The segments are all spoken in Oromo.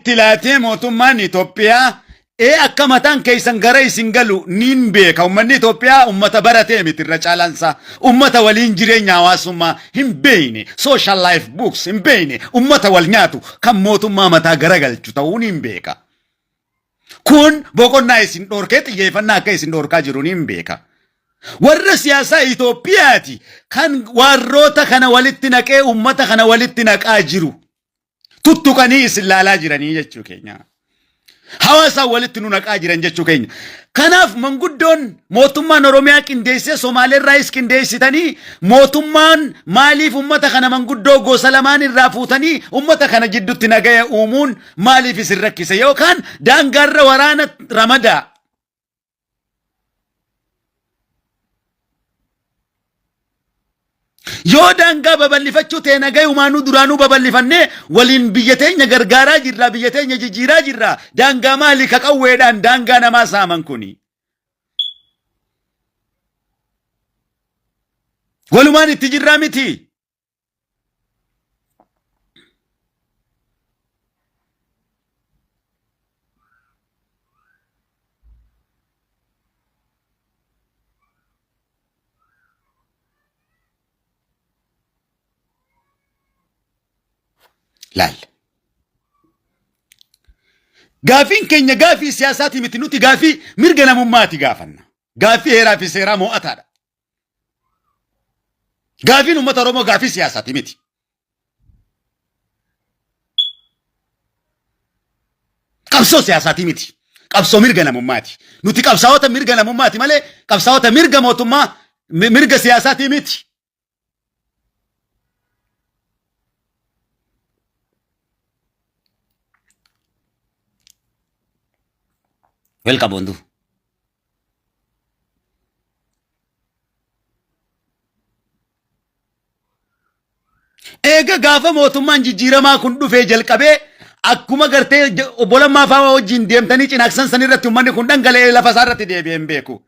Itti laatee mootummaan Itoophiyaa ee akka mataan keessan gara isin galu niin beeka. Uummanni Itoophiyaa uummata baratee miti irra caalaansaa. Uummata waliin jireenya hawaasummaa hin beekne, social life books hin beekne, uummata wal nyaatu kan mootummaa mataa garagalchu ta'uu niin beeka. Kun boqonnaa isin dhorkee xiyyeeffannaa akka isin dhorkaa jiru niin beeka. Warra siyaasaa Itoophiyaati kan warroota kana walitti naqee uummata kana walitti naqaa jiru. Tuttuqanii isin laalaa jiranii jechuu keenya. Hawaasaan walitti nu naqaa jiran jechuu keenya. Kanaaf manguddoon mootummaan Oromiyaa qindeessee Somaaleerraayis qindeessitanii mootummaan maaliif uummata kana manguddoo gosa lamaan irraa fuutanii uummata kana jidduutti nagaya uumuun maaliif isin rakkise yookaan daangaarra waraana ramadaa. Yoo daangaa babal'ifachuu ta'e nagayumaanuu duraanuu babal'ifannee waliin biyya teenya gargaaraa jirra, biyya teenya jijjiiraa jirra. Daangaa maali ka qawweedhaan daangaa namaa saaman kuni? Walumaan itti jirraa miti. Laal. Gaafiin keenya gaafii siyaasaati miti nuti gaafii mirga namummaati gaafanna. Gaafii heeraa fi seeraa mo'ataadha. Gaafiin uummata Oromoo gaafii siyaasaati miti. Qabsoo siyaasaati miti. Qabsoo mirga namummaati. Nuti qabsaa'ota mirga namummaati malee qabsaa'ota mirga mootummaa mirga siyaasaati miti. Welcome Bondu. Eega gaafa mootummaan jijjiiramaa kun dhufee jalqabee akkuma gartee obbo Lammaa fa'aa wajjin deemtanii cinaaksan san irratti uummanni kun dhangala'ee lafa isaa irratti deebi'ee hin beeku.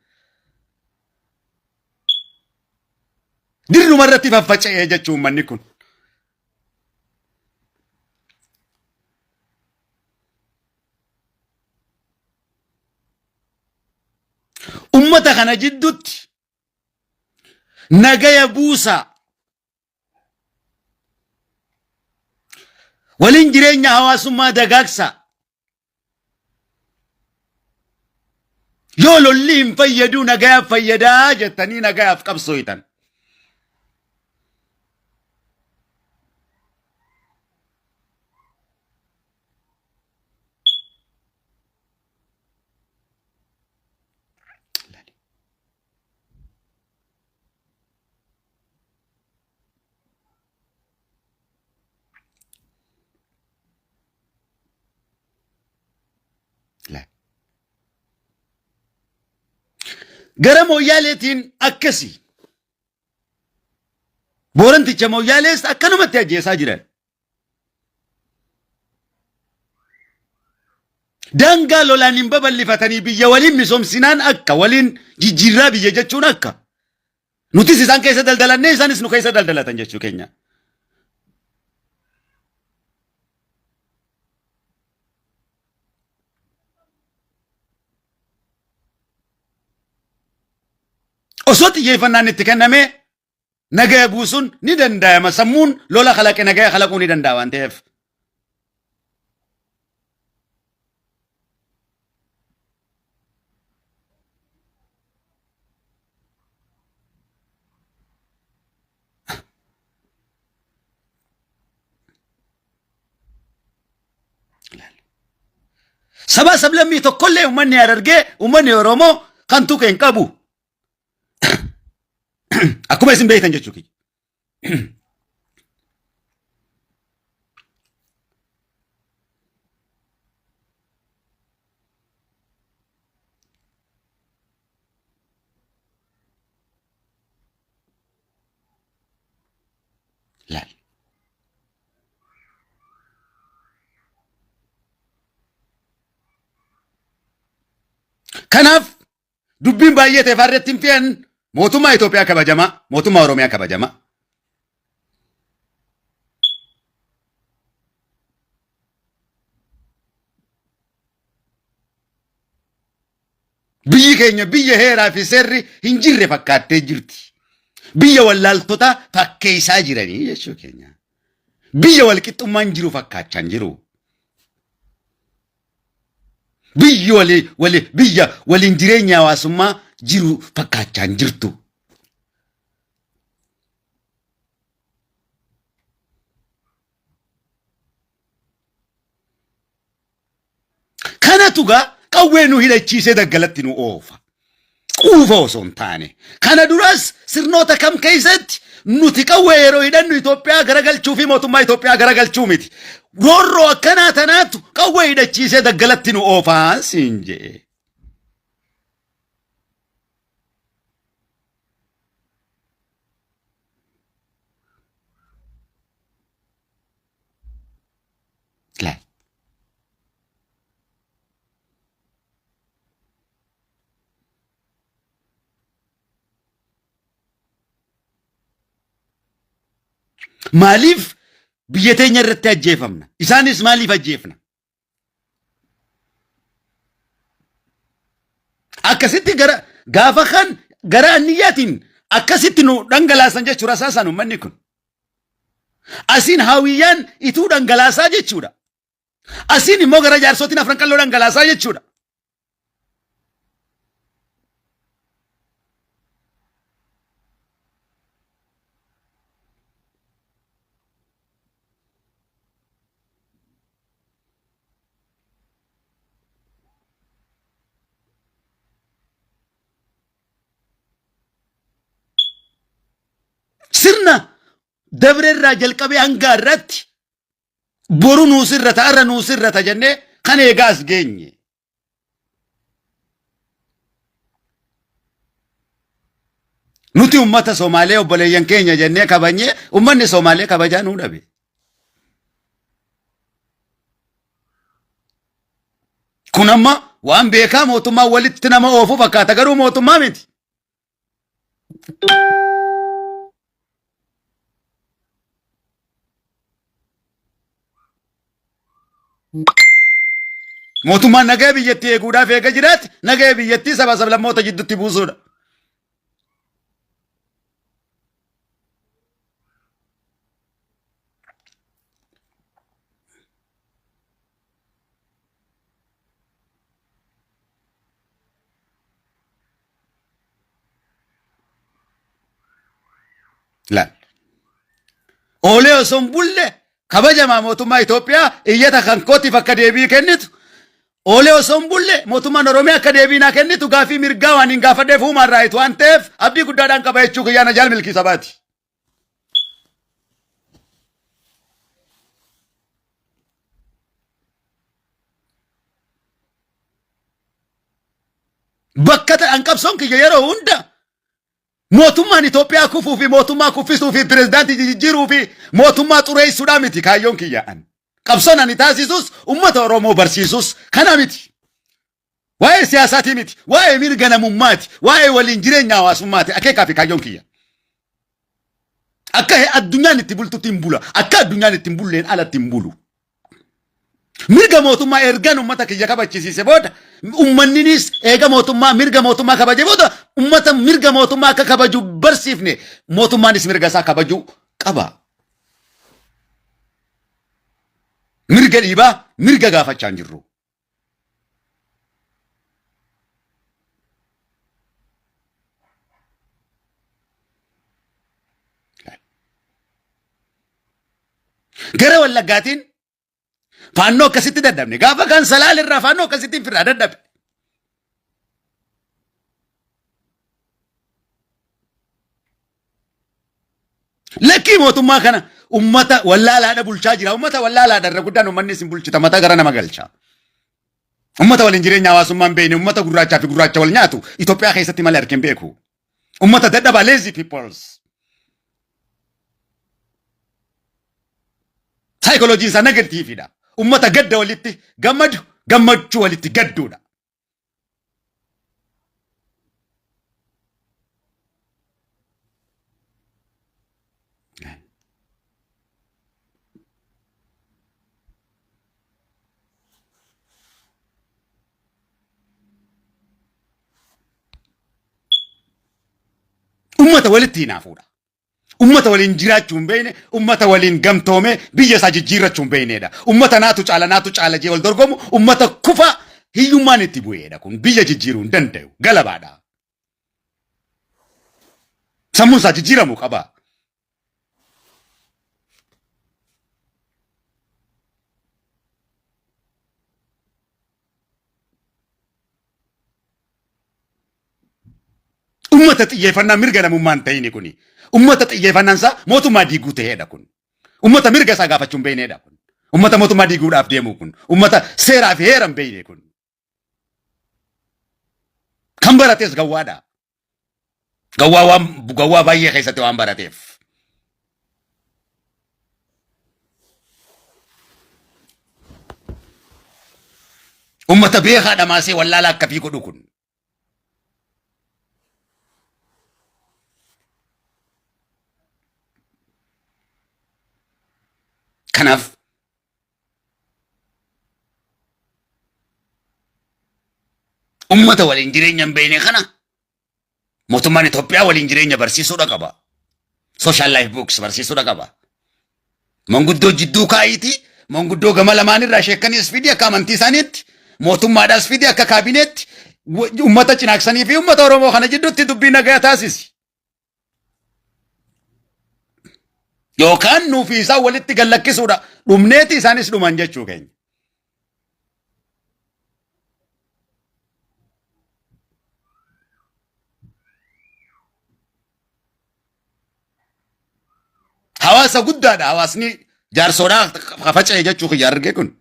Dirruma irratti faffaca'ee jechuun uummanni kun. Ummata kana jidduutti nagaya buusaa. Waliin jireenya hawaasummaa dagaagsaa. Yoo lolli hin fayyaduu nagayaaf fayyadaa jettanii nagayaaf qabsooytan. Gara mooyyaaleetiin akkasi. Booranticha mooyyaalees akkanumatti ajjeesaa jiran. Daangaa lolaan hin babal'ifatanii biyya waliin misoomsinaan akka waliin jijjiirraa biyya jechuun akka nutis isaan keessa daldalannee isaanis nu keessa daldalatan jechuu keenya. Osoo xiyyeeffannaan itti kennamee nagaya buusuun ni danda'ama. Sammuun lola kalaqe nagaya kalaquu ni danda'a waan ta'eef. Sabaa sablammii tokkollee uummanni Harargee uummanni Oromoo kan tuqe hin qabu. Akkuma isin beektan jechuu kiyya. Laal. Kanaaf Dubbiin baay'ee ta'e irratti hin fe'an mootummaa Itoophiyaa kabajamaa, mootummaa Oromiyaa kabajamaa. Biyyi keenya biyya heeraa fi seerri hin jirre fakkaattee jirti. Biyya wallaaltota fakkeessaa jiranii jechuu keenya. Biyya walqixxummaan jiru fakkaachaa hin jiru. Biyyi wali wali biyya waliin jireenya hawaasummaa jiru fakkaachaa hin jirtu. Kanatu gaa qawwee nu hidhachiisee daggalatti nu oofa. Quufa osoo hin taane. Kana duras sirnoota kam keessatti nuti qawwee yeroo hidhannu Itoophiyaa garagalchuu fi mootummaa Itoophiyaa garagalchuu miti. Roorroo akkanaa tanaatu qawwee hidhachiisee daggalatti nu oofaa siin jedhe. Laal. Maaliif biyya teenya irratti ajjeefamna? Isaanis maaliif ajjeefna? Akkasitti gara gaafa kan gara anniyyaatiin akkasitti nu dhangalaasan jechuudha rasaasaan uummanni kun. Asiin hawiyyaan ituu dhangalaasaa jechuudha. Asiin immoo gara jaarsootiin afran qalloo dhangalaasaa jechuudha. Sirna dabre irraa jalqabee hanga har'aatti boru nuu sirrata har'a nuu sirrata jennee kan eegaa as geenye. Nuti ummata Somaalee obboleeyyan keenya jennee kabajnee ummanni Somaalee kabajaa nuu dhabe. Kun amma waan beekaa mootummaa walitti nama oofu fakkaata garuu mootummaa miti. Mootummaan nagaa biyyattii eeguudhaaf eega jiraate nagaa biyyattii saba sablammoota jidduutti buusuudha. Laal. Oolee osoo hin bulle kabajamaa mootummaa Itoophiyaa iyyata kan kootiif akka deebii kennitu oolee osoo hin bulle mootummaan Oromiyaa akka deebii naa kennitu gaafii mirgaa waan hin gaafadheef human right waan ta'eef abdii guddaadhaan qaba jechuu kiyyaana jaal milkii sabaati. Bakka ta'an qabsoon kiyya yeroo hunda mootummaan Itoophiyaa kufuu fi mootummaa kuffisuu fi pirezidaantii jijjiiruu fi mootummaa xureessuudhaa miti kaayyoon kiyya an. Qabsoon ani taasisus uummata Oromoo barsiisus kana miti. Waa'ee siyaasaatii miti, waa'ee mirga namummaati, waa'ee waliin jireenya hawaasummaati akeekaa fi kaayyoon kiyya. Akka addunyaan itti bultutti hin bula, akka addunyaan itti hin bulleen alatti hin bulu. Mirga mootummaa ergan uummata kiyya kabachisiise booda uummanninis eega mootummaa mirga mootummaa kabaje booda uummata mirga mootummaa akka kabaju barsiifne mootummaanis mirga isaa kabajuu qaba. Mirga dhiibaa mirga gaafachaa hin jirru. Gara Wallaggaatiin faannoo akkasitti dadhabne. Gaafa kan Salaale irraa faannoo akkasitti hin firraa dadhabe. Lakkii mootummaa kana ummata wallaalaadha bulchaa jira. Ummata wallaalaadha irra guddaan ummanni isin bulchita mataa gara nama galcha. Ummata waliin jireenya hawaasummaa hin beekne ummata gurraachaa fi gurraacha wal nyaatu Itoophiyaa keessatti malee argee hin beeku. Ummata dadhabaa lazy peoples. Saayikolojiin isaa negatiividha. Ummata gadda walitti gammadu gammachuu walitti gadduudha. Ummata walitti hinaafuudha. Ummata waliin jiraachuu hin beekne, ummata waliin gamtoomee biyya isaa jijjiirrachuu hin beeknedha. Ummata naatu caala naatu caala jee wal dorgomu, ummata kufa hiyyummaan itti bu'eedha kun. Biyya jijjiiruu hin danda'u. Galabaadha. Sammuun isaa jijjiiramuu qaba. Ummata xiyyeeffannaa mirga namummaa hin ta'ini kuni. Ummata xiyyeeffannaan isaa mootummaa diiguu ta'edha kun. Ummata mirga isaa gaafachuu hin beeknedha kun. Ummata mootummaa diiguudhaaf deemu kun. Ummata seeraa fi heera hin beekne kun. Kan barates gawwaadha. Gawwaa waan gawwaa baay'ee keessatti waan barateef. Ummata beekaa dhamaasee wallaala akkafii godhu kun. Kanaaf ummata waliin jireenya hin beekne kana mootummaan Itoophiyaa waliin jireenya barsiisuudha qaba. Social life books barsiisuudha qaba. Manguddoo jidduu kaa'iiti manguddoo gama lamaan irraa sheekkanis fidi akka amantii isaaniitti mootummaadhaas fidi akka kaabineetti ummata cinaaksanii fi ummata Oromoo kana jidduutti dubbii nagaa taasisi. Yookaan nuu fi isaan walitti gad lakkisuudha. Dhumneeti isaanis dhuman jechuu keenya. Hawaasa guddaadha hawaasni jaarsoodhaa faca'e jechuu kiyya argee kun.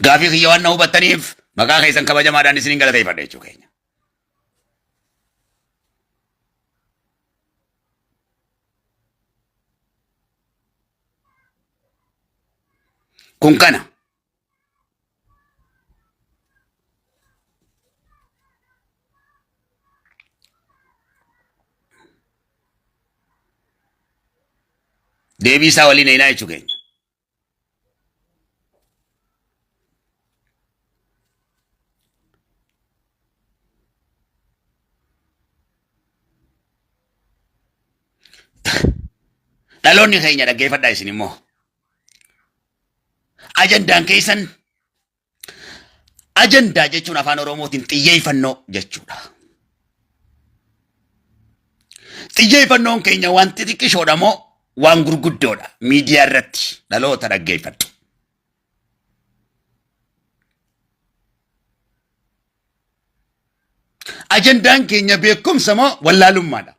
Gaafii kiyya waan na hubattaniif maqaa keessan kabajamaadhaan isinin galateeffadha jechuu keenya. Kun kana. Deebii isaa waliin eenaa jechuu keenya. Dhaloonni keenya dhaggeeffadhaa isin immoo. Ajandaan keessan ajandaa jechuun afaan Oromootiin xiyyeeffannoo jechuudha. Xiyyeeffannoon keenya waan xixiqqishoodha moo waan gurguddoodha miidiyaa irratti dhaloota dhaggeeffadhu. Ajandaan keenya beekumsa moo wallaalummaadha?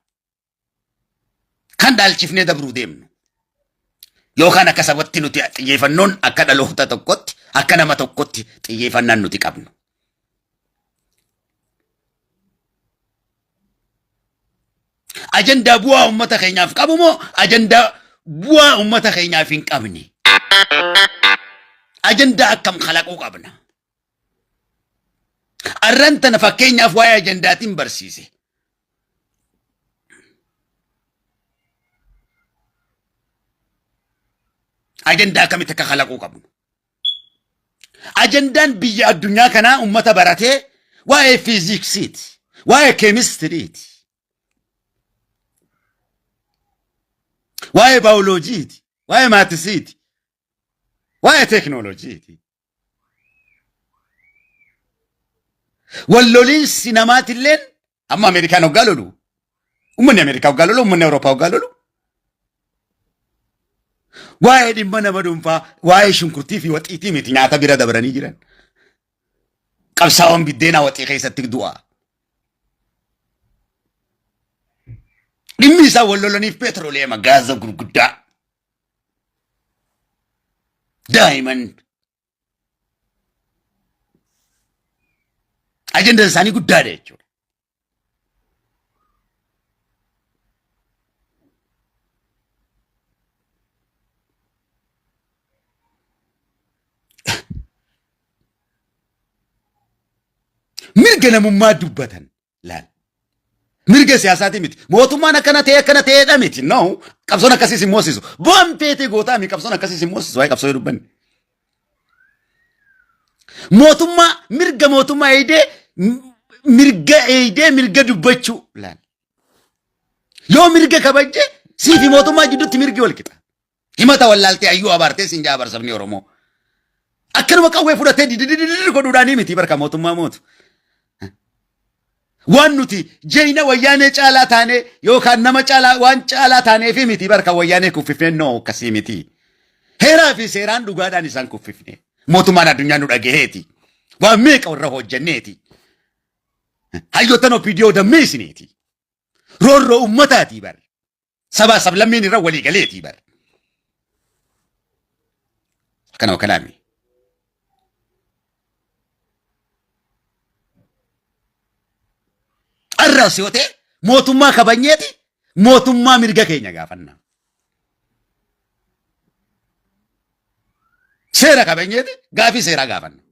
Kan dhaalchifnee dabruu deemnu. Yookaan akka sabatti nuti xiyyeeffannoon akka dhaloota tokkotti akka nama tokkotti xiyyeeffannaan nuti qabnu. Ajandaa bu'aa uummata keenyaaf qabu moo ajandaa bu'aa uummata keenyaaf hin qabne? Ajandaa akkam kalaquu qabna? Arran tana fakkeenyaaf waa'ee ajandaatiin barsiise. Ajandaa akkamitti akka kalaquu qabnu? Ajandaan biyya addunyaa kanaa uummata baratee waa'ee fiiziksiiti, waa'ee keemistiriiti, waa'ee baayoloojiiti, waa'ee maatisiiti, waa'ee teeknooloojiiti. Walloliinsi namaatilleen amma Ameerikaan hoggaa lolu, uummanni Ameerikaa hoggaa lolu, uummanni Awurooppaa hoggaa lolu, waa'ee dhimma nama dhuunfaa, waa'ee shunkurtii fi waxiitii miti nyaata bira dabranii jiran. Qabsaa'oon biddeenaa waxii keessatti du'a. Dhimmi isaan wal lolaniif peetirooleema gaaza gurguddaa. Daa'imman ajandaan isaanii guddaadha jechuudha. Mirga namummaa dubbatan laal. Mirga siyaasaatii miti. Mootummaan akkana ta'e akkana ta'eedha miti. No. Qabsoon akkasiis hin moosisu. Bu'aan feetee gootaa mi qabsoon akkasiis hin moosisu. Waa'ee qabsoo yoo dubbanne. Mootummaa mirga mootummaa eegdee mirga eegdee mirga dubbachuu laal. Yoo mirga kabajje sii fi mootummaa gidduutti mirgi wal qixa. Himata wallaaltee hayyuu abaartee siin jaa barsabni Oromoo. Akkanuma qawwee fudhatee didididididi godhuudhaanii miti barka mootummaa mootu. Waan nuti jeeyna wayyaanee caalaa taanee yookaan nama caalaa waan caalaa taaneefi miti barka wayyaanee kuffifnee noo akkasii miti. Heeraa fi seeraan dhugaadhaan isaan kuffifne. Mootummaan addunyaa nu dhagaheeti. Waan meeqa warra hojjenneeti. Hayyoottan OPDO dammeessineeti. Roorroo ummataati bar. Sabaa sablammiin irra walii galeetii bar. Akkana wakkanaami. Arraas yoo ta'e mootummaa kabajneeti mootummaa mirga keenya gaafanna. Seera kabajneeti gaafii seeraa gaafanna.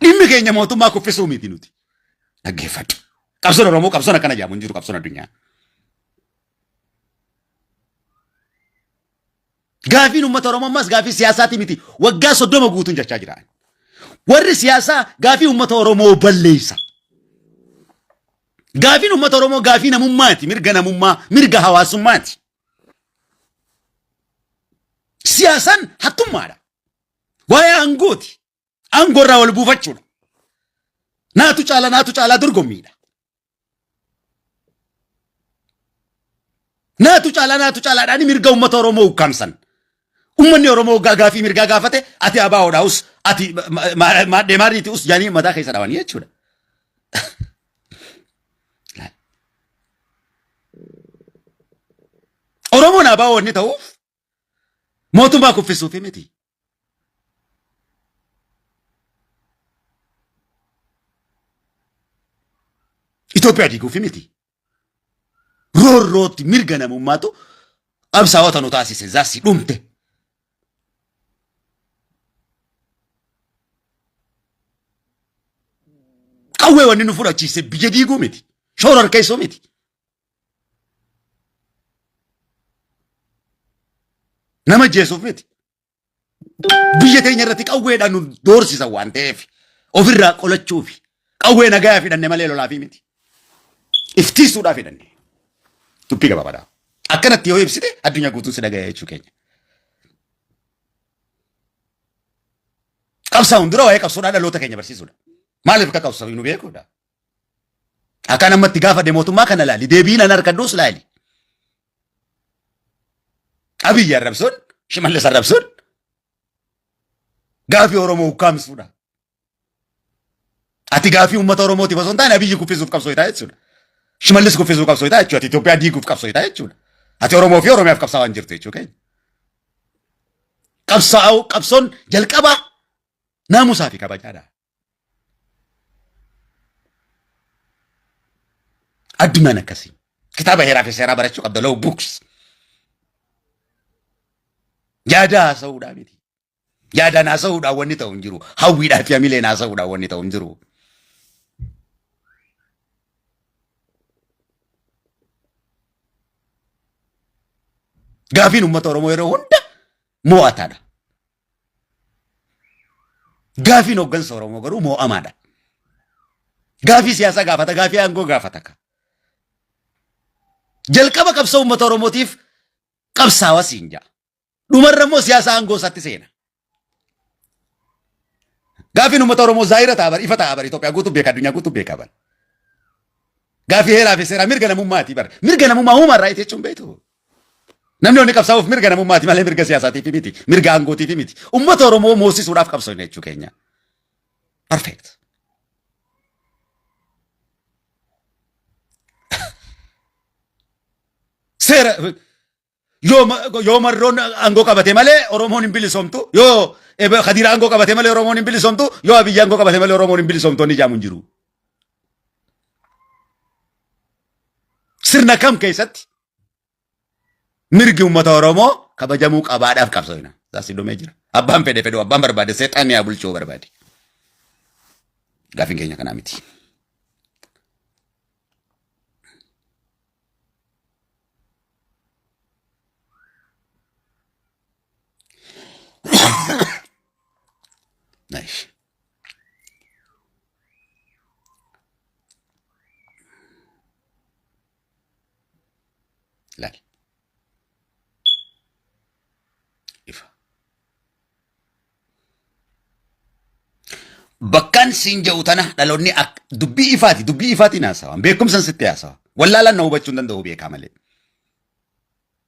Dhimmi keenya mootummaa kuffisuu miti nuti. Dhaggeeffadhu. Qabsoon Oromoo qabsoon akkana jedhamu hin jiru qabsoon addunyaa. Gaafiin uummata Oromoo ammas gaafii siyaasaati miti. Waggaa 30 guutuun jechaa jira. Warri siyaasaa gaafii uummata Oromoo balleessa. Gaafiin uummata Oromoo gaafii namummaati, mirga namummaa, mirga hawaasummaati. Siyaasaan hattummaadha. Waa'ee aangooti. Aangoo irraa wal buufachuudha. Naatu caala naatu caalaa dorgommiidha. Naatu caalaa naatu caalaadhaan mirga uummata Oromoo ukkaamsan. Uummanni Oromoo waggaa gaafii mirgaa gaafate ati ABOdha us ati maadhee maariiti us jaanii mataa keessa dhawanii jechuudha. Oromoon ABO inni ta'uuf mootummaa kuffisuufi miti. Itoophiyaa diiguufi miti. Roorrootti mirga namummaatu qabsaa'ota nu taasise zaasii dhumte. Qawwee wanni nu fudhachiise biyya diiguu miti. Shoora harkeessuu miti. Nama ajjeesuuf miti. Biyya teenya irratti qawweedhaan nu doorsisan waan ta'eef ofirraa qolachuuf qawwee nagayaa fidhanne malee lolaafii miti. Iftiisuudhaaf fidhanne. Dubbii gabaabaadha. Akkanatti yoo ibsite addunyaa guutuun si dhagaya jechuu keenya. Qabsaa'uun dura waa'ee qabsoodhaa dhaloota keenya barsiisuudha. Maaliif akka qabsaa'u nu beekuudha. Akkaan ammatti gaafadhe mootummaa kana laali. Deebiin an argadhus laali. Abiyyi arrabsuun, Shimallis arrabsuun gaafii Oromoo ukkaamsuudha. Ati gaafii uummata Oromootiif osoo hin taane Abiyyi kuffisuuf qabsootaa jechuudha. Shimallis kuffisuuf qabsootaa jechuudha. Ati Itoophiyaa diiguuf qabsootaa jechuudha. Ati Oromoo fi Oromiyaaf qabsaa'aa hin jirtu jechuu keenya. Qabsaa'uu qabsoon jalqabaa naamusaa fi kabajaadha. Addunyaan akkasii. Kitaaba heeraa fi seeraa barachuu qabda. Law books. Yaada haasa'uudhaa miti. Yaadaan haasa'uudhaan wanni ta'u hin jiru. Hawwiidhaa fi hamileen haasa'uudhaan wanni ta'u hin jiru. Gaafiin uummata Oromoo yeroo hunda mo'ataadha. Gaafiin hooggansa Oromoo garuu moo'amaadha. Gaafii siyaasaa gaafata, gaafii aangoo gaafata. Jalqaba qabsoo uummata Oromootiif qabsaawa siin ja'a. Dhumarra immoo siyaasa aangoo isaatti seena. Gaafiin uummata Oromoo zaayira ta'a bar, ifa ta'a bar, Itoophiyaa guutuu beeka, addunyaa guutuu beeka bar. Gaafii heeraa fi seeraa mirga namummaati bar. Mirga namummaa human right jechuun beektu. Namni onni qabsaa'uuf mirga namummaati malee mirga siyaasaatiif miti, mirga aangootiif miti. Uummata Oromoo moosisuudhaaf qabsoofne jechuu keenya. Perfect. Seera yoo marroon aangoo qabate malee Oromoon hin bilisoomtu, yoo Khadiir aangoo qabate malee Oromoon hin bilisoomtu, yoo Abiyyi aangoo qabate malee Oromoon hin bilisoomtu inni jaamu hin jiru. Sirna kam keessatti mirgi uummata Oromoo kabajamuu qabaadhaaf qabsoofna. Isaas dhumee jira. Abbaan fedhe fedhu abbaan barbaade seexanni haa bulchuu barbaade. Gaafiin keenya kanaa miti. Nice. Laal. Ifa. Bakkaan siin jedhu tana dhaloonni dubbii ifaati dubbii ifaatiin haasawa. Beekumsan sitti haasawa. Wallaalaan na hubachuu hin danda'u beekaa malee.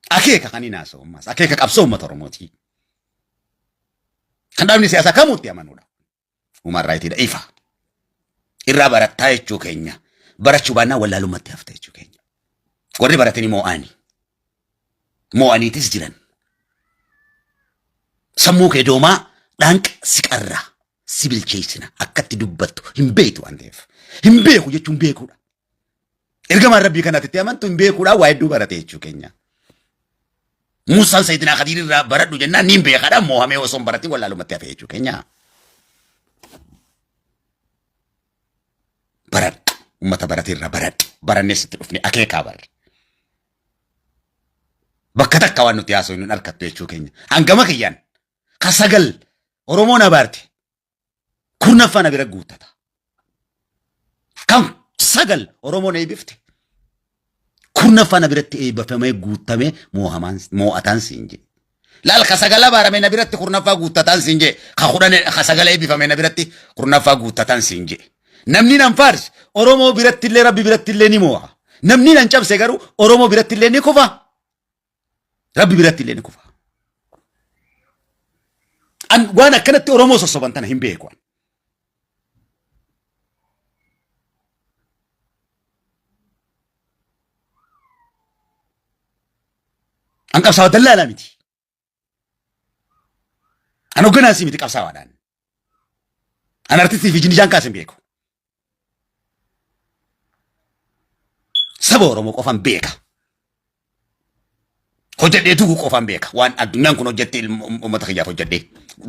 Akeeka kan hin haasawu ammaas. Akeeka qabsoo uummata Oromooti. Kan dhaabni siyaasaa kamuu itti amanuudha. Human rightiidha ifa. Irraa barattaa jechuu keenya. Barachuu baannaan wallaalummaatti hafta jechuu keenya. Warri baratanii moo'aani. Moo'aniitis jiran. Sammuu kee doomaa dhaanqa si qarra si bilcheessina akkatti dubbattu hin beektu waan ta'eef. Hin beeku jechuun beekuudha. Ergamaan Rabbii kanatti itti amantu hin beekuudhaan waa hedduu barate jechuu keenya. Muusaan Sayyidinaa Khadiir irraa baradhu jennaan niin beekadha moohamee osoo hin baratin wallaalumatti hafe jechuu keenya. Baradhu. Uummata barate irraa baradhu. Barannee sitti dhufne akeekaa barre. Bakka takka waan nuti haasofnu hin argattu jechuu keenya. Hangama kiyyaan ka sagal Oromoon abaarte kurnaffaa na bira guuttata. Kan sagal Oromoon eebbifte kurnaffaa na biratti eebbifamee guuttamee moo'ataan siin jedhe. Laal ka sagal abaarame na biratti kurnaffaa guuttataan siin jedhe. Ka kudhan ka sagal eebbifame na biratti kurnaffaa guuttataan siin jedhe. Namni nan faarse Oromoo biratti illee Rabbi biratti illee ni moo'a. Namni nan cabse garuu Oromoo biratti illee ni kufa. Rabbi biratti illee ni kufa. An waan akkanatti Oromoo sossoban tana hin beeku. an. An qabsaawa dallaalaa miti. An hogganaasii miti qabsaawaadhaan. An artistii fi jinijaan kaas hin beeku. Saba Oromoo qofan beeka. Hojjedhee du'uu qofan beeka. Waan addunyaan kun hojjette uummata kiyyaaf hojjedhee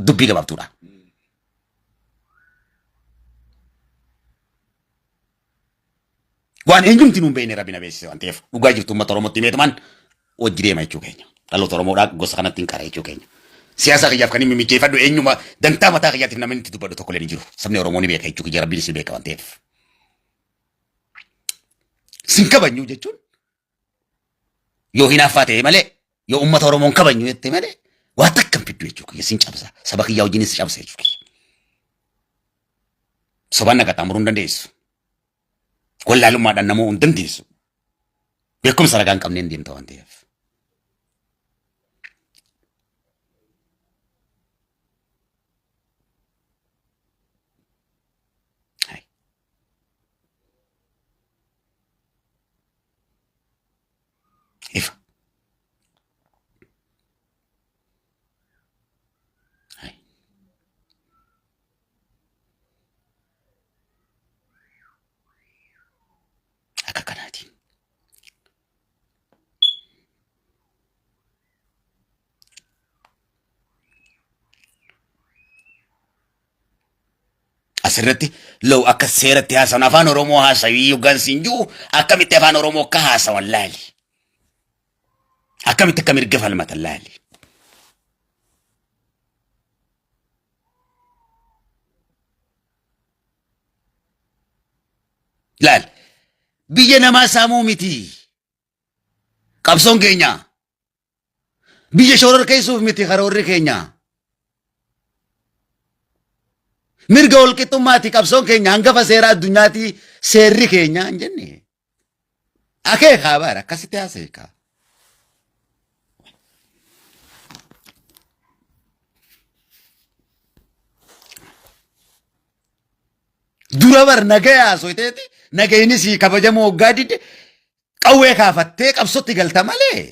dubbii gabaabtuudha. Waan eenyumti nuun beekne rabbi na beeksise waan ta'eef dhugaa jirtu uummata Oromootti himeetumaan wajji deema jechuu keenya. Dhaloota Oromoodhaa gosa kanatti hin qara jechuu keenya. Siyaasa kiyyaaf kan inni mijjeeffadhu eenyuma dantaa mataa kiyyaatiif namni itti dubbadhu tokko illee hin jiru. Sabni Oromoo ni beeka jechuu kiyya rabbiin si beeka waan ta'eef. Sin kabajnu jechuun yoo hinaaffaa ta'e malee yoo uummata Oromoon kabajnu jette malee waa takka hin fiddu jechuu kiyya sin cabsa. Saba kiyyaa wajjinis si cabsa jechuu kiyya. Sobaan na qaxxaamuruu hin dandeessu. Wallaalummaadhaan namuu hin dandeessu. Beekumsa ragaa hin qabneen deemta waan ta'eef. Hai. Ifa. Hai. Akka kanaati. Asirratti low akka seeratti haasawan afaan Oromoo haasawii yookaan siin jiru akkamitti afaan Oromoo akka haasawan laali. Akkamitti akka mirga falmatan laali. Laal biyya namaa saamuu miti. Qabsoon keenya biyya shororkeessuuf miti karoorri keenya. Mirga walqixxummaati qabsoon keenya hangafa seera addunyaati seerri keenya hin jenne. Akeekaa bara akkasitti haaseekaa. Dura bar nagaya haasoyteeti nagayni sii kabajamoo hoggaa didde qawwee kaafattee qabsotti galta malee.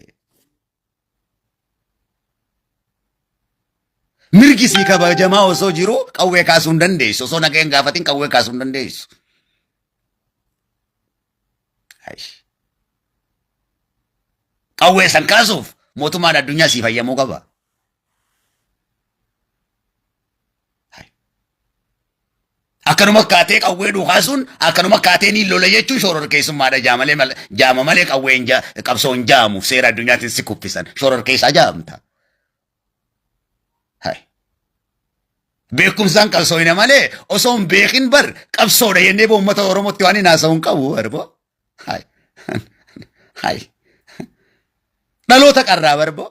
Mirgi sii kabajamaa osoo jiru qawwee kaasuu hin dandeessu. Osoo nagaya hin gaafatin qawwee kaasuu hin dandeessu. Aish. Qawwee san kaasuuf mootummaan addunyaa sii fayyamuu qaba. Hai. Akkanuma kaatee qawwee dhukaasuun akkanuma kaatee ni lola jechuun shororkeessummaadha jaamalee jaama malee qawwee hin qabsoo hin jaamu seera addunyaatiin si kuffisan shororkeessaa jaamta. Hai. Beekumsaan qabsooyna malee osoo hin beekin bar qabsoodha jennee boo uummata Oromootti waan hin haasa'u hin qabu barboo. Hai. Hai. Dhaloota qarraa barboo.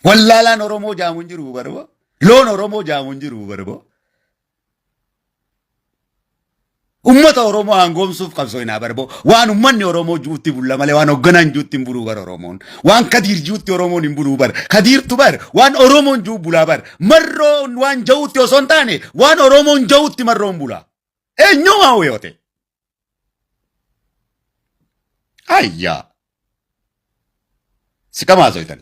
Wallaalaan Oromoo jaamu hin jiru barboo. Loon Oromoo jaamu hin jiru barboo. Ummata Oromoo aangoomsuuf qabsooynaa barboo. Waan ummanni Oromoo juutti bulla malee waan hogganaan juutti hin buluu bar Oromoon. Waan Kadiir juutti Oromoon hin buluu bar. Kadiirtu bar waan Oromoon juu bulaa bar. Marroo waan ja'uutti osoo hin taane waan Oromoon ja'uutti marroon bulaa. Eenyumaa yoo ta'e. Ayyaa. Si kam haasoytan?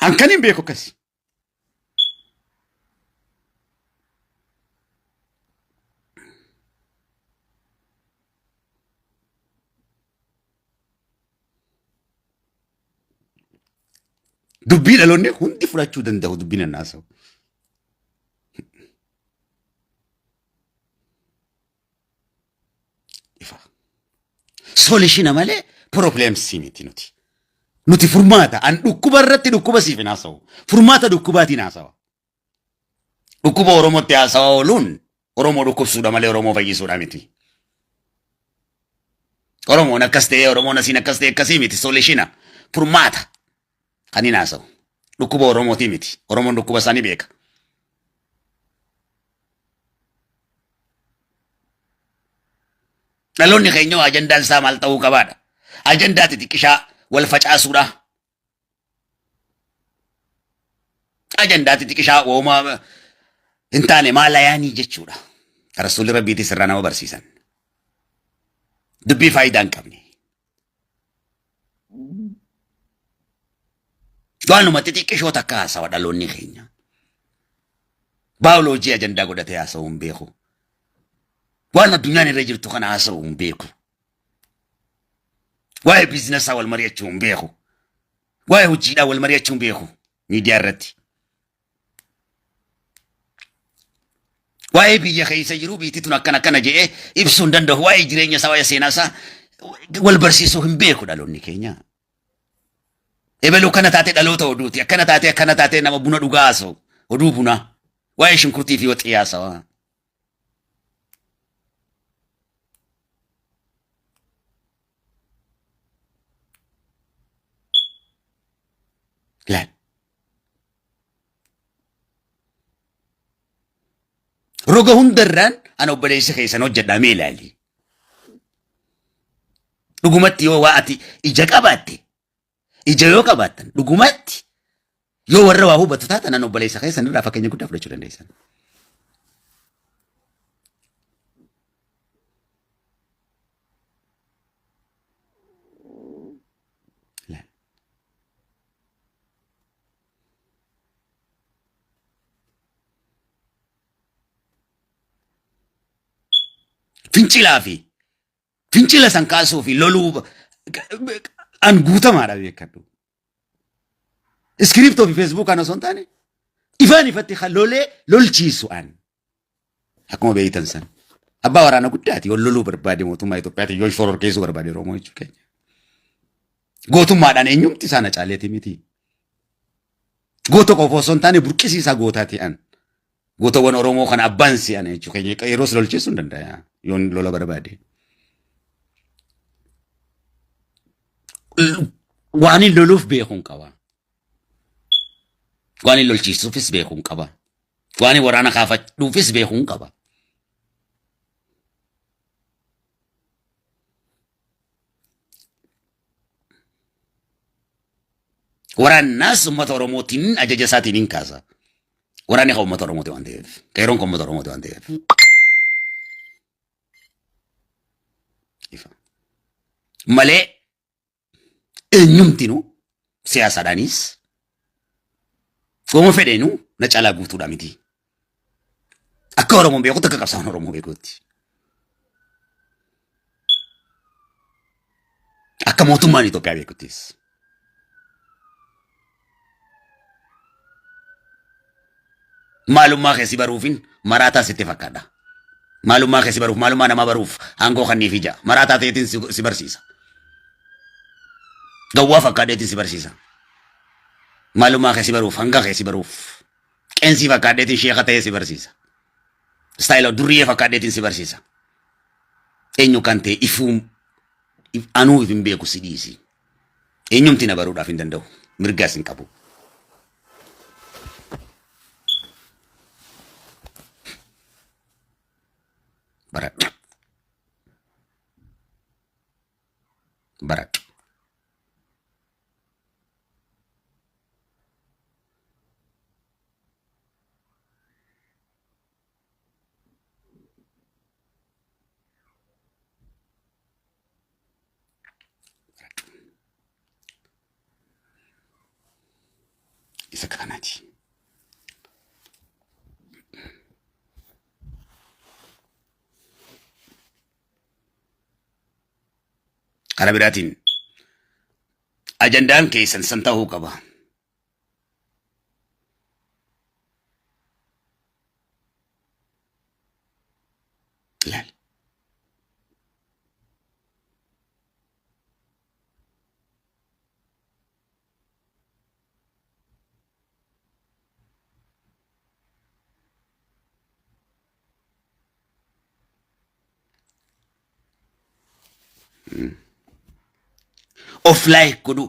An kan hin beeku akkasi. Dubbii dhaloonni hundi fudhachuu danda'u dubbiin an haasa'u. Ifa. Solution malee problems miti nuti. Nuti furmaata. An dhukkuba irratti dhukkuba siif hin haasa'u. Furmaata dhukkubaatiin haasawa. Dhukkuba Oromootti haasawaa ooluun Oromoo dhukkubsuudha malee Oromoo fayyisuudha miti. Oromoon akkas ta'ee Oromoon asiin akkas ta'e akkasii miti solishina furmaata kan hin haasa'u. Dhukkuba Oromootii miti. Oromoon dhukkuba isaa ni beeka. Dhaloonni keenya ajandaan isaa maal ta'uu qabaadha. Ajandaa xixiqqishaa wal facaasuudha. Ajandaa xixiqishaa wooma hin taane maalayaanii jechuudha. Rasuulli Rabbiitis irraa nama barsiisan. Dubbii faayidaa hin qabne. Waanuma xixiqqishoo takka haasawa dhaloonni keenya. Baayoloojii ajandaa godhatee haasa'uu hin beeku. Waan addunyaan irra jirtu kana haasa'uu hin beeku. Waa'ee biizinasaa wal mari'achuu hin beeku. Waa'ee hojiidhaa wal mari'achuu hin beeku miidiyaa irratti. Waa'ee biyya keessa jiru biitti tun akkana akkana jedhee ibsuu hin danda'u. Waa'ee jireenya isaa waa'ee seenaa isaa wal barsiisuu hin beeku dhaloonni keenya. Ebelu kana taate dhaloota oduuti. Akkana taate akkana taate nama buna dhugaa haasa'u. Oduu bunaa. Waa'ee shunkurtii fi waxii haasawa. Laal. Roga hundarraan ana obboleessa keessan hojjedhaa mee ilaali. Dhugumatti yoo waa ati ija qabaatte ija yoo qabaattan dhugumatti yoo warra waa hubatu taatan an obboleessa keessan irraa fakkeenya guddaa fudhachuu dandeessan. Fincilaa fi fincila san kaasuu fi loluu an guutamaadha beekadhu. Iskiriiptoo fi feesbuukaan osoo hin taane ifaan ifatti kan lolee lolchiisu an. Akkuma beektan san. Abbaa waraana guddaati yoo loluu barbaade mootummaa Itoophiyaati yoo shororkeessuu barbaade Oromoo jechuu keenya. Gootummaadhaan eenyumti isaa na caaleeti miti. Goota qofa osoo hin taane burqisiisaa gootaati an. Gootawwan Oromoo kana abbaan si'an jechuu keenya yeroos lolchiisuu hin danda'a yoon lola barbaade. Waan hin loluuf beekuun qaba. Waan hin lolchiisuufis beekuun qaba. Waan hin waraana kaafadhuufis beekuun qaba. Waraannaas uummata Oromootiin ajaja isaatiin hin kaasa. Waraanni kan uummata Oromooti waan ta'eef. Qeeroon kan uummata Oromooti waan ta'eef. Ifa. Malee eenyumtinuu siyaasaadhaanis wama fedheenuu na caalaa guutuudha miti. Akka Oromoon beekutti akka qabsaa'oon Oromoo beekutti. Akka mootummaan Itoophiyaa beekuttis. Maalummaa kee si baruufin maraataa sitti fakkaadha. Maalummaa kee si baruuf, maalummaa namaa baruuf aangoo kanniif ija. Maraataa ta'eetiin si barsiisa. Gawwaa fakkaadheetiin si barsiisa. Maalummaa kee si baruuf, hanga kee si baruuf. Qeensii fakkaadheetiin sheeka ta'ee si barsiisa. Istaayila durriyyee fakkaadheetiin si barsiisa. Eenyu kan ta'e ifuu anuu if hin beeku si dhiisi. Eenyumti na baruudhaaf hin danda'u. Mirgaas hin qabu. Baradhu. Baradhu. Isa kanaati. Karaa biraatiin ajandaan keessan san ta'uu qaba. Ilaali. Of like godhu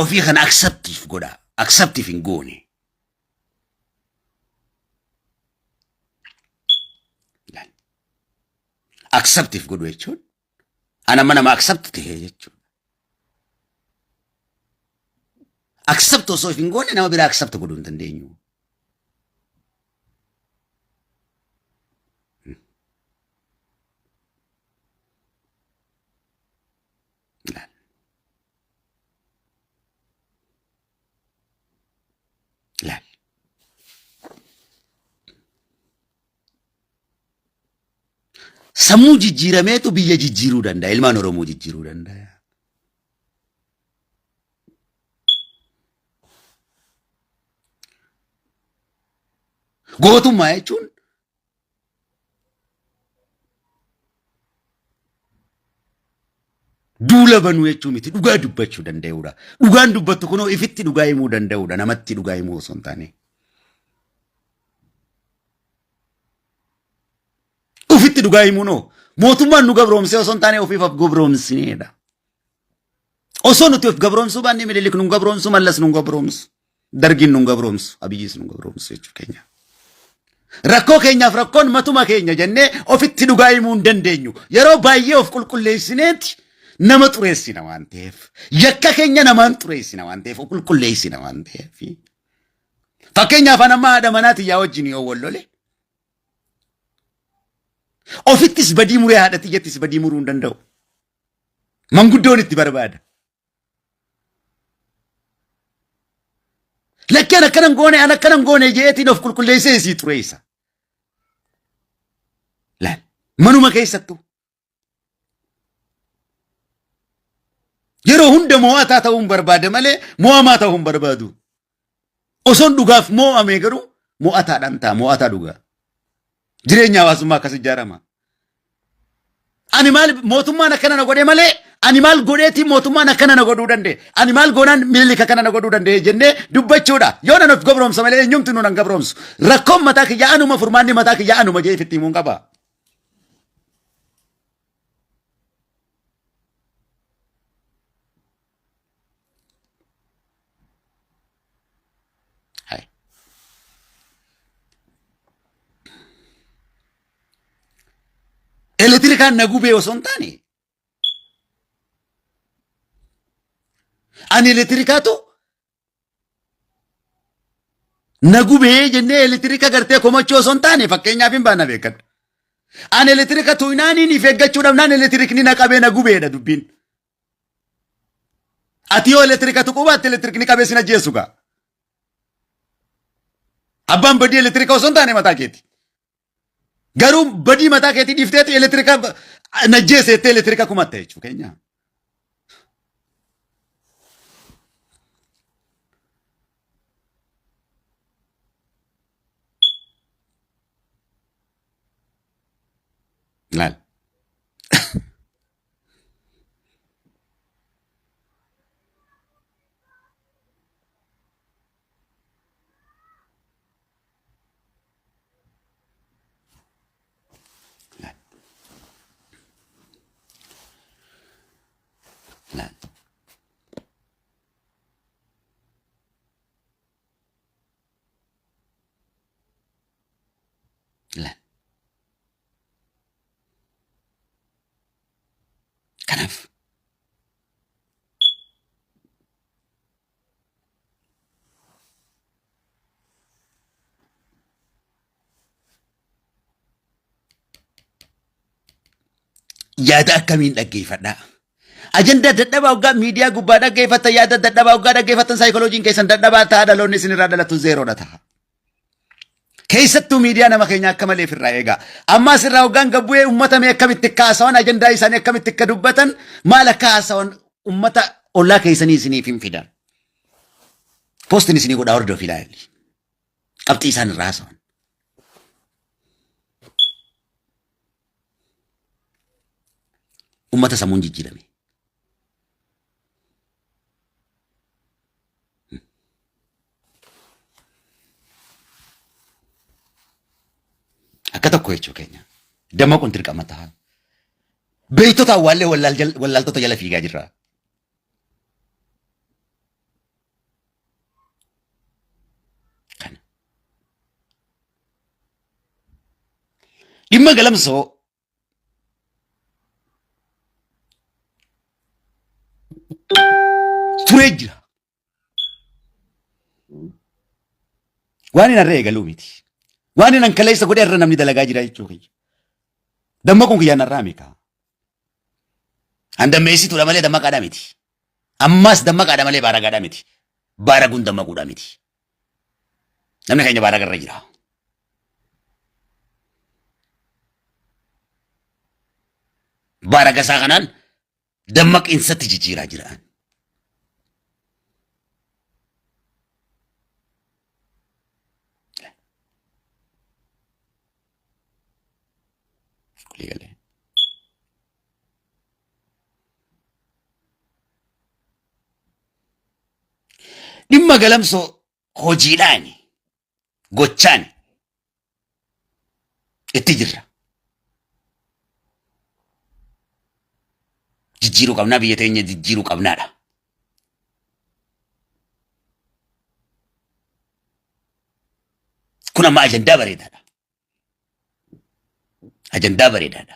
ofii kana acceptiif godha. Acceptiif hin goone. Acceptiif godhu jechuun ana amma nama accept ta'e jechuudha. Accept osoo hin goone nama biraa accept godhuu hin dandeenyu. Ilaal. Ilaal. Sammuu jijjiirameetu biyya jijjiiruu danda'a. Ilmaan Oromoo jijjiiruu danda'a. Gootummaa jechuun duula banuu jechuu miti dhugaa dubbachuu danda'uudha. Dhugaan dubbattu kunoo ifitti dhugaa himuu danda'uudha. Namatti dhugaa himuu osoo hin taane. Ufitti dhugaa himuunoo mootummaan nu gabroomsee osoo hin taane ofiif of gabroomsineedha. Osoo nuti of gabroomsuu baannee Minilik nu gabroomsu, Mallas nu gabroomsu, Dargiin nu gabroomsu, Abiyyis nu gabroomsu jechuu keenya. Rakkoo keenyaaf rakkoon matuma keenya jennee ofitti dhugaa himuu hin dandeenyu. Yeroo baay'ee of qulqulleessineeti nama xureessina waan ta'eef. Yakka keenya namaan xureessina waan ta'eef, of qulqulleessina waan ta'eef. Fakkeenyaaf an amma haadha manaa tiyyaa wajjin yoo wal lole ofittis badii muree haadha tiyyattis badii muruu hin danda'u. Manguddoon itti barbaada. Lakkii an akkana hin goone an akkana hin goone jeetiin of qulqulleessee isii xureessa. Laal manuma keessattuu. Yeroo hunda mo'ataa ta'uu hin barbaada malee mo'amaa ta'uu hin barbaadu. Osoon dhugaaf mo'ame garuu mo'ataadhaan ta'a mo'ataa dhugaa. Jireenya hawaasummaa akkas ijaarama. Ani maal mootummaan akkana na godhe malee ani maal godheetiin mootummaan akkana na godhuu danda'e. Ani maal goonaan Minilik akkana na godhuu danda'e jennee dubbachuudha. Yoo nan of gabroomsa malee eenyumti nu nan gabroomsu. Rakkoon mataa kiyyaa anuma furmaanni mataa kiyyaa anuma jee ifitti himuun qaba. Hai. Elektirikaan na gubee osoo hin taane ani elektirikaatu na gubee jennee elektirika gartee komachuu osoo hin taane fakkeenyaaf hin baana beekadha. Ani elektirika tuynaaniin if eeggachuu dhabnaan elektirikni na qabee na gubeedha dubbiin. Ati yoo elektirika tuquu baatte elektirikni qabee sin ajjeesu gaa. Abbaan badii elektirika osoo hin taane mataa keeti. Garuu badii mataa keetii dhiifteetu elektirika na ajjeese jettee elektirika kumatta jechuu keenya. Laal. Laal. Laal. Kanaaf yaada akkamiin dhaggeeffadhaa? Ajandaa dadhabaa hoggaa miidiyaa gubbaa dhaggeeffattan yaada dadhabaa hoggaa dhaggeeffattan saayikolojiin keessan dadhabaa ta'a dhaloonni isinirraa dhalatu zeeroodha ta'a. Keessattuu miidiyaa nama keenya akka malee ofirraa eegaa. Amma asirraa hoggaan gabbu'ee uummata mee akkamitti akka haasawan ajandaa isaanii akkamitti akka dubbatan maal akka haasawan uummata ollaa keessanii isiniif hin fidan. Poostiin isinii godhaa hordofi ilaali. Qabxii isaan irraa haasawan. Uummata sammuun jijjiirame. Akka tokko jechuu keenya. Dammaquun dirqama ta'a. Beektota awwaallee wallaaltota jala fiigaa jirra. Kana. Dhimma galamsoo turee jira. Waan hin har'a eegaluu miti. Waan hin kaleessa godhe irra namni dalagaa jira jechuu kiyya. Dammaquun kiyyaan har'aa meeqa? An dammeessituudha malee dammaqaadha miti. Ammas dammaqaadha malee baaragaadha miti. Baaraguun dammaquudha miti. Namni keenya baaragarra jira. Baaragasaa kanaan dammaqiinsatti jijjiiraa jira. Waliigalee. Dhimma galamsoo hojiidhaani gochaani itti jirra. Jijjiiruu qabnaa biyya teenya jijjiiruu qabnaadha. Kun amma ajandaa bareedaadha. Ajandaa bareedaadha.